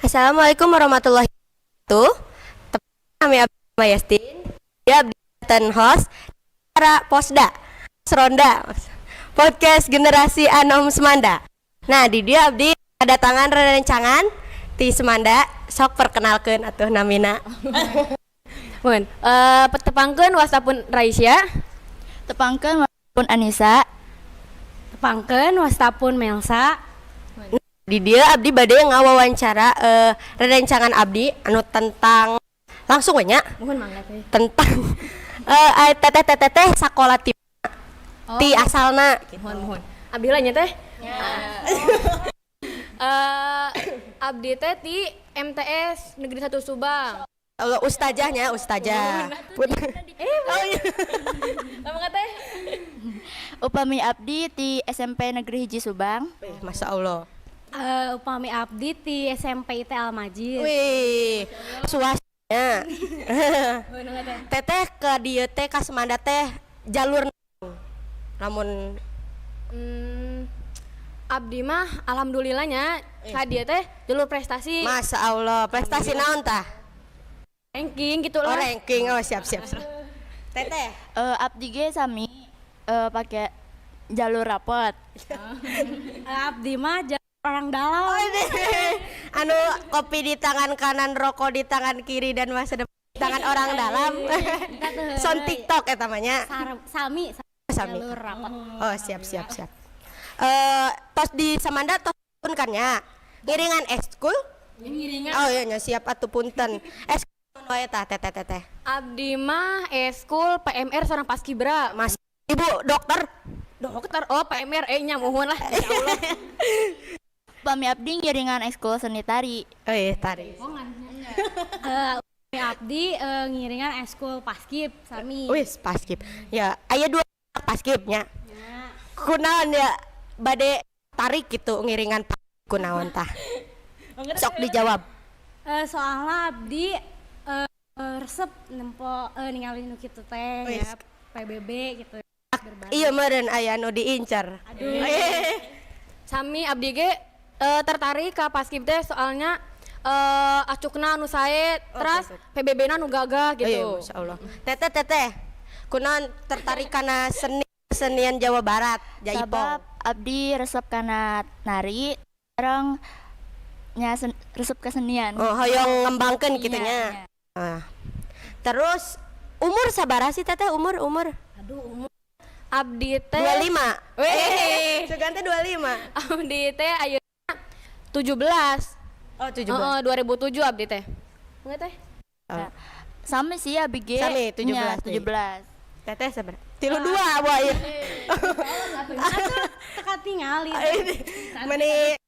Assalamualaikum warahmatullahi wabarakatuh. Kami Abdi Mayastin. Ya, abdi dan host para Posda Ronda Podcast Generasi Anom Smanda. Nah, di dieu abdi kedatangan rerencangan ti Smanda. Sok perkenalkeun atuh namina. Mun, tepangkeun, wasta pun Raisya. Tepangkeun, pun Anissa. Tepangkeun, wasta pun Melsa. Di dieu abdi bade ngawawancara rerencangan abdi anu tentang, langsung we nya. Mohon, mangga teh. Tentang teteh teteh teh sakola ti ti asalna. Mohon, mohon. Abdi lah nya, Teh. Abdi teh ti MTS Negeri 1 Subang. Allah, ustazahnya, ustazah. Oh iya. Lama teh. Upami abdi ti SMP Negeri 1 Subang. Wih, Masya Allah. Upami abdi ti SMP IT Al Majid. Wih, suasana. Teteh ke dieu teh, ka Smanda teh jalur lamun Abdi mah alhamdulillahnya ka dieu teh jalur prestasi. Masya Allah, prestasi naon tah? Ranking gitu Oh, lah. Ranking. Oh, siap siap siap. Teteh. Abdi ge sami, pakai jalur rapot. Abdi mah jalur orang dalam. Oh, ini. Anu kopi di tangan kanan, rokok di tangan kiri, dan masa depan di tangan orang dalam. Son TikTok eta mah nya. Sami, Sami. Jalur rapot. Oh, siap siap siap. Tos di Samanda tos pun kan nya. Ngiringan ekskul? Ngiringan. Oh iya nya, siap atuh, punten. Ekskul wae tah, teteh teteh. Abdi mah eskul PMR sareng Paskibra. Mas Ibu dokter. Dokter, oh, PMR nya muhun lah, insyaallah. Upami abdi ngiringan ekskul seni tari. Oh iya, tari. Upami abdi ngiringan eskul paskib sami. Wis, paskib. Ya, aya dua paskibnya. Kunaon ya bade tarik gitu ngiringan, kunaon tah? Sok dijawab. Soalnya abdi resep nempo ningali nu kitu teh Wis. ya, PBB gitu. Berbaris. Iya meureun aya nu diincar. Aduh. Sami, abdi ge tertarik ke paskib teh soalnya acukna anu sae, terus PBB na nu gagah Iya, gitu. Masya Allah. Teteh, teteh. Kunaon tertarik kana seni kesenian Jawa Barat, Jaipong? Sabab abdi resep kana nari sareng nya resep kesenian. Oh, hoyong ngembangkeun kitu Iya, nya. iya. Ah. Terus umur sabaraha sih, Teteh, umur umur? Aduh, umur Abdi teh 25. Weh. Sugan teh 25. Abdi teh ayeuna 17. Oh, 17. Heeh, 2007 abdi teh. Enggak, Teh? Oh. Sami sih abdi ge. Sami, 17 Nya, deui. 17. Teteh sabaraha? 32 buah ieu. Teka tingali. Meni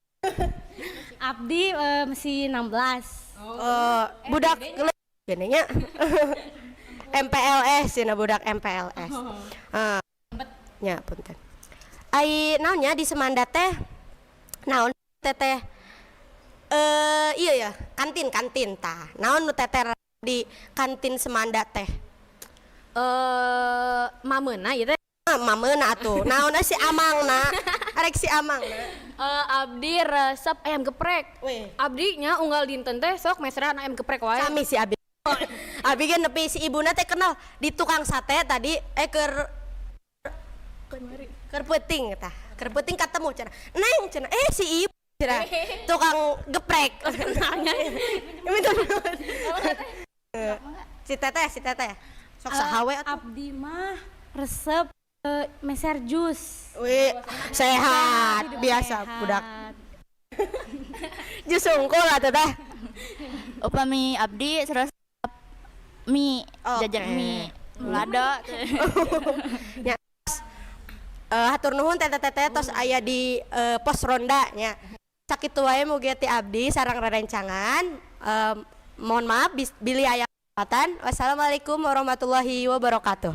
Abdi masih 16. Oh, budak gini nya. MPLS cenah, budak MPLS. Ah. Nya, punten. Ai naonnya di Smanda teh? Naon teteh? Iya ya, kantin kantin tah. Naon nu teteh di kantin Smanda teh? Mameuna ieu teh. Ah, mameuna atuh. Naon si amangna? Arek si amangna. Abdi resep ayam geprek. Weh. Abdi nya unggal dinten teh sok meseran ayam geprek wae. Sami si abi. Abi ge nepi si ibuna teh kenal di tukang sate tadi keur keur peuting tah. Keur peuting ketemu cenah. Neng cenah, eh si ibu cenah. Tukang geprek. Kenalnya. Minta. Si teteh, si teteh. Sok saha we atuh. Abdi mah resep meser jus. Wih, sehat Hidup biasa sehat. Budak. Jus sungkul atuh teh. Upami abdi resep mie, Oke. jajan mie lado. Nya. Hatur nuhun teteh-teteh tos aya di pos ronda nya. Sakitu wae mugi ti abdi sareng rerencangan. Mohon maaf bilih aya kesalahan. Wassalamualaikum warahmatullahi wabarakatuh.